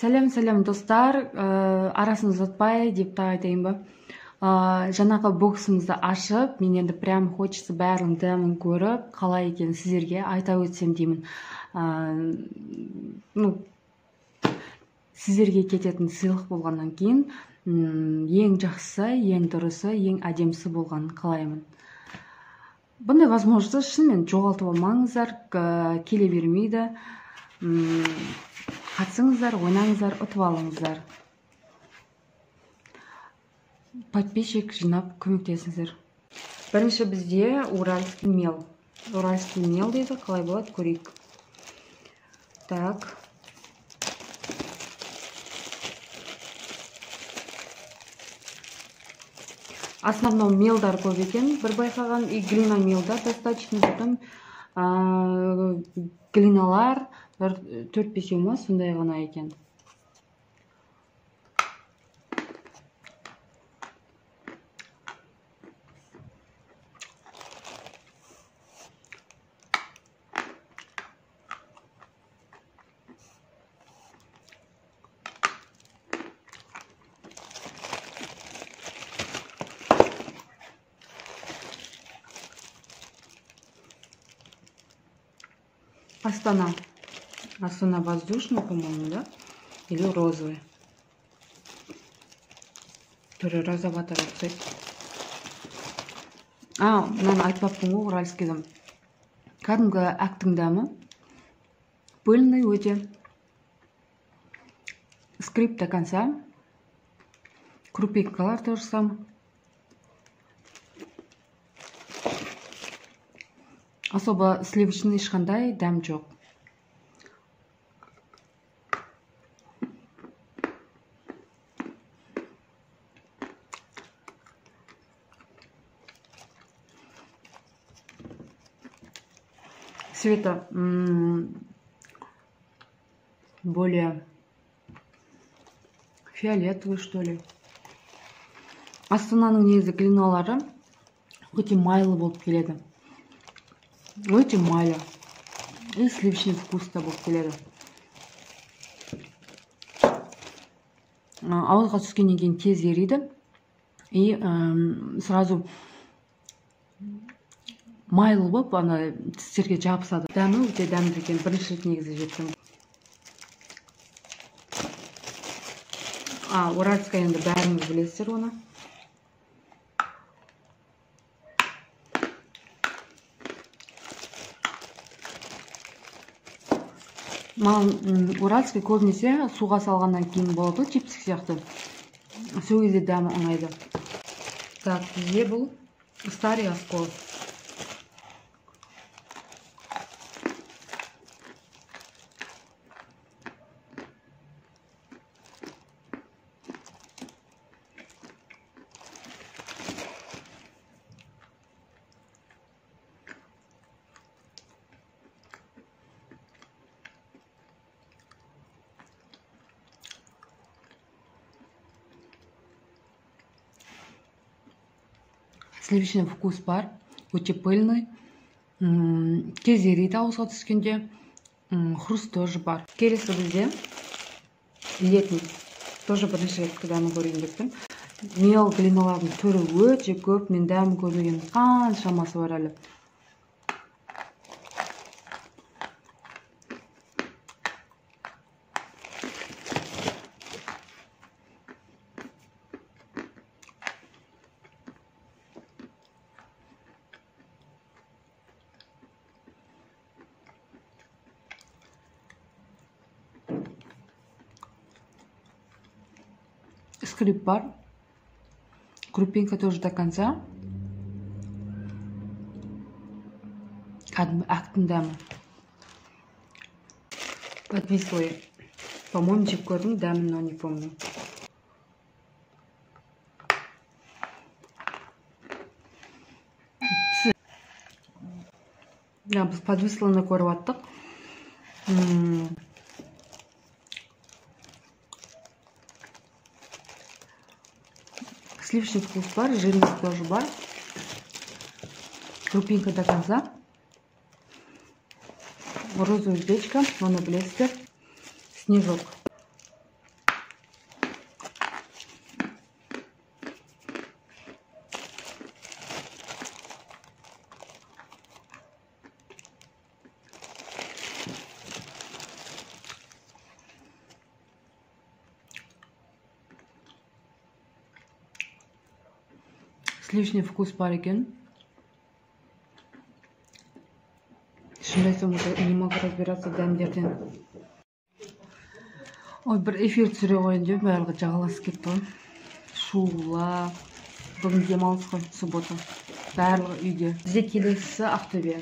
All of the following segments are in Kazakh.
Сәлем, сәлем, достар. Арасын ұзатпай деп тағы айтайын ба? Жаңағы боксымызды ашып, мен енді прям хочется бәрінің дәмін көріп, қалай екенін сіздерге айта өтсем деймін. Ну, сіздерге кететін сыйлық болғаннан кейін, ең жақсысы, ең дұрысы, ең әдемісі болғанын қалаймын. Бұндай возможность шынымен жоғалтып алмаңыздар, келе бермейді. Қатысыңыздар, ойнаңыздар, ұтып алыңыздар. Подписчик жинап көмектесіңіздер. Бірінші бізде уральский мел. Уральский мел дейді, қалай болады көрейік. Так. Основном мелдар көп екен, бір байқаған, и глина мелдар достаточно, потом глиналар бір 4-5 ма сондай ғана екен. Астана. Астана воздушный, по-моему, да? Или розовый. Түрі розоватый ұқсайды. А, мынаны айтпаппын ғой, уральскийді. Кәдімгі әктің дәмі. Пыльный өте. Скрип до конца. Крупинкалар тоже самое. Особо сливочный ешқандай дәм жоқ. Цвета более фиолетовый, что ли. Астананың негізі глиналары өте майлы болып келеді. Өте майлы. И сливочный вкус та болып келеді. Ауызға түскеннен кейін тез ериді. И сразу майлы болып, ана тістерге жабысады. Дәмі өте дәмді екен. Бірінші рет негізі жеп. А, уральская енді бәріңіз білесіздер оны. Маған уральский көбінесе суға салғаннан кейін болады, чипсы сияқты. Сол кезде дәмі ұнайды. Так, бізде бұл старый оскол. Сливочный вкус бар, өте пыльный, тез ериді ауызға түскенде, хруст тоже бар. Келесі бізде летний, тоже бірінші рет дәмін көрейін деп тұрмын. Мел глиналардың түрі өте көп, мен дәмін көрмеген қаншамасы бар әлі. Скрип бар. Крупинка тоже до конца. Кәдімгі әктің дәмі. Подвислый. По-моему, жеп көрдім, дәмін, но не помню. Біз подвислыны көріп аттық. Сливочный вкус бар, жирность тоже бар. Крупинка до конца. Розовая уздечка, оны білесіздер. Снежок. Сливочный вкус бар екен. Шынымды айтсам, уже не могу разбираться дәмдерден. Ой, бір эфир түсіре қояйын деп барлығы жағаласып кетті ғой. Шулап. Бүгін демалыс қой, суббота. Барлығы үйде. Бізде келесісі Ақтөбе.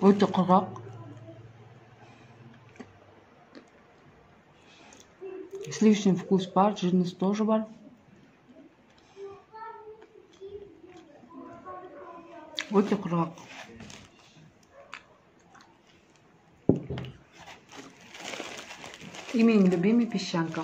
Өте құрғақ. Сливочный вкус бар, жирность тоже бар. Өте құрғақ. И менің любимый песчанка.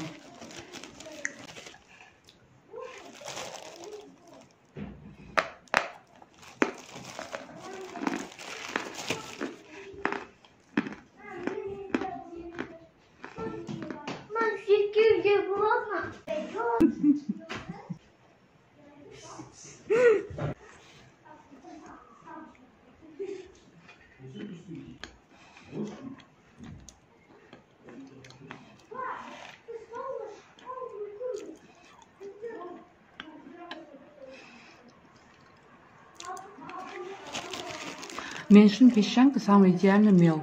Мен үшін песчанка самый идеальный мел.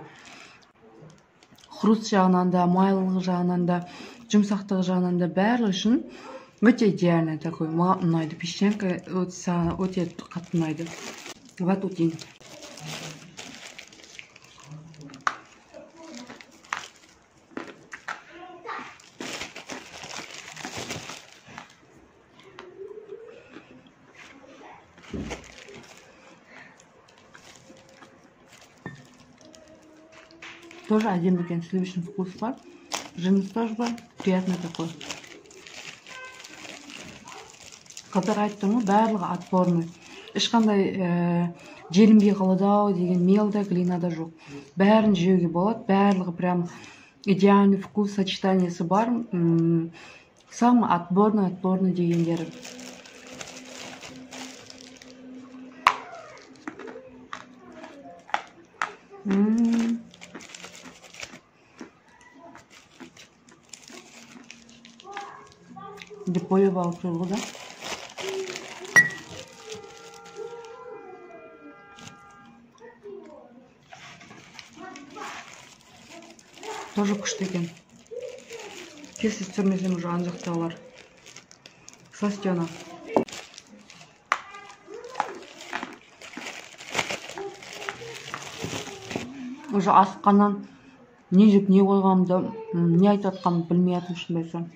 Хруст жағынан да, майлылығы жағынан да, жұмсақтығы жағынан да барлығы үшін өте идеальный такой. Маған ұнайды. Песчанка өте қатты ұнайды. Ватутин. Тоже один екен, сливочный вкус бар, жирность тоже бар, приятный такой. Қазір айттым ғой, барлығы отборный. Ешқандай желінбей қалады ау деген мел да, глина да жоқ. Бәрін жеуге болады, барлығы прям идеальный вкус сочетаниесі бар. Самый отборный, отборный дегендері. Деп бояп алып тұр ғой да. Тоже күшті екен. Тез түсірмесем уже ана жақтағылар. Сластена. Уже асыққаннан не жеп не қойғанымды, не айтып жатқанымды білмей жатырмын шынымды айтсам.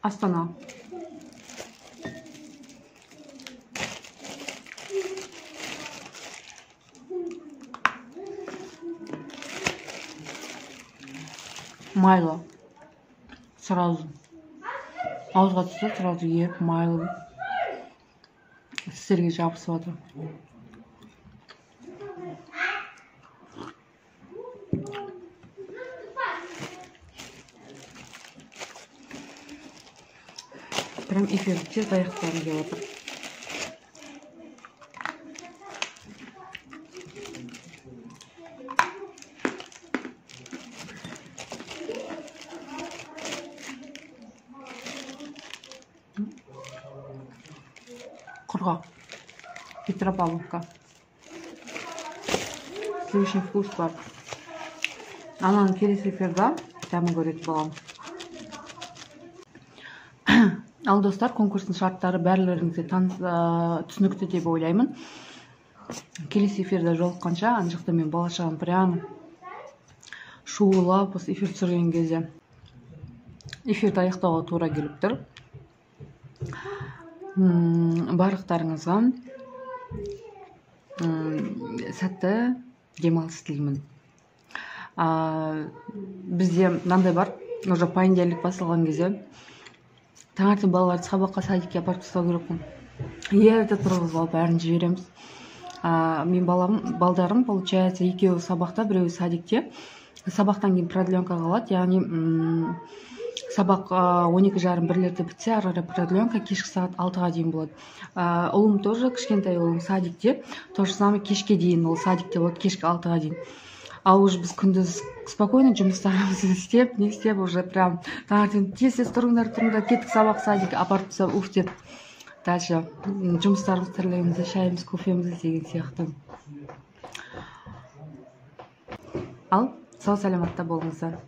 Астана. Майлы. Сразу. Ауызға түсті, сразу еп, майлы. Тістерге жабысып жатыр. Прям эфирді тез аяқтағым келіп отыр. Құрғақ. Петропавловка. Сливочный вкус бар. Ананы келесі эфирда дәмін көретін боламын. Ал достар, конкурстың шарттары бәрілеріңізге түсінікті деп ойлаймын. Келесі эфирде жолыққанша, ана жақта мен бала шағам прям шулап осы эфир түсірген кезде эфирді аяқтауға тура келіп тұр. Барлықтарыңызға сәтті демалыс тілеймін. Бізде мынандай бар, уже понедельник басталған кезде таңертең балаларды сабаққа, садикке апарып тастау керек қой. Ерте тұрғызып алып бәрін жібереміз. Мен балам, балдарым, получается, екеуі сабақта, біреуі садикте. Сабақтан кейін продленка қалады, яғни сабақ 12:30, 1-лерде бітсе, ары қарай продленка кешкі сағат 6-ға дейін болады. Ұлым тоже, кішкентай ұлым садикте, то же самое, кешке дейін ол садикте болады, кешкі 6-ға дейін. Ал уже біз күндіз спокойно жұмыстарымызды істеп, не істеп, уже прям таңертең тез тез тұрыңдар, тұрыңдар, кеттік сабақ, садик, апарып тастап, уф деп, дальше жұмыстарымыз, тірлігімізді, шайымыз, кофеміз деген сияқты. Ал сау саламатта болыңыздар.